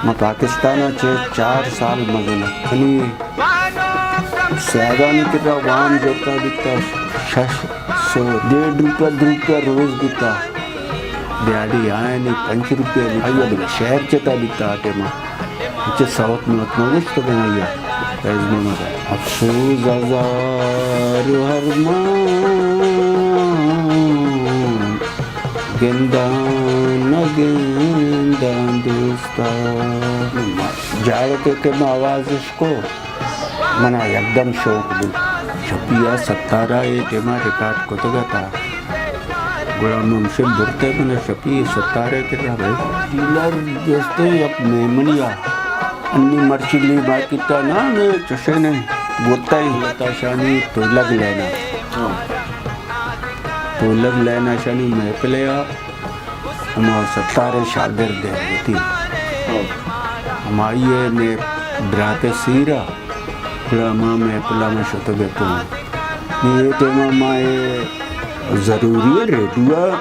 ما پاکستان ءَ چہ چار سال مزن آں۔ منی سیادانی کرا وام زرتا بیتا، شش سو، ڈیڑھ روپیہ، دو روپیہ روز بیتا۔ دیہاڑی آیانی پنچ روپیہ بیتا۔ آئی ءَ بلے شہر چتا بیتا آ ٹائم ءَ۔ چہ سوت موت نہ گوشت کنائی ءَ۔ فیض محمد ءَ۔ افسوز ہزار ہر مان گنداں نہ گنداں دوستا۔ جاڑکے کہ ما آواز اش کو، منا یکدم شوق بوت۔ شپی ءَ ستارہ اے ٹیما ریکارڈ کتگ ات۔ گڑا من ہمشے برتے، من شپی ستارہ کرا بھائی۔ ڈیلر جستے یک میمنی ءَ انی مرچی لی باقی تا نام چشے نہیں بوتا ہی۔ تا شانی تولگ لینا۔ تولگ لینا شانی محفلے آ۔ ہما ستارے شاگرد ءَ وتی۔ ہمائی ءَ مئے برات ءِ سیر ءَ، گڑا ہما محفل ءَ ما شتگ اتوں۔ نی اے ٹائم ءَ ما اے ضروری ءَ ریڈیو ءَ،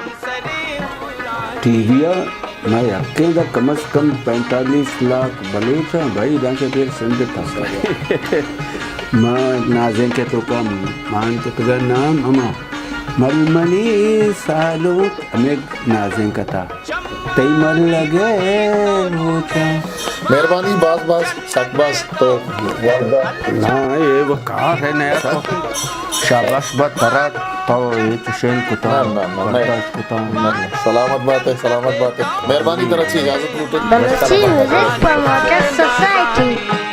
ٹی وی ءَ، ما یکیں دا کم از کم پینتالیس لاکھ بلوچ آں بھائی، دانکہ دیر سندھ ءَ تھا۔ ما نازینک ءِ توکا مان کتگا نام ہما ململی سالونک ہمے نازینک ءَ تھا۔ تئی ملگ ءِ روچاں۔ مہربانی، باز باز، سک باز تو وھد ءَ۔ نا، اے و کار ہے نیا تو۔ شاباش با ترا، تو اے چشیں کتا، نہ، نہ، نہ، نہ۔ برداشت کتا۔ نہ، نہ۔ سلامت بات ئے، سلامت بات ئے۔ مہربانی ترا چی اجازت لوٹے۔ Balochi music promoter society.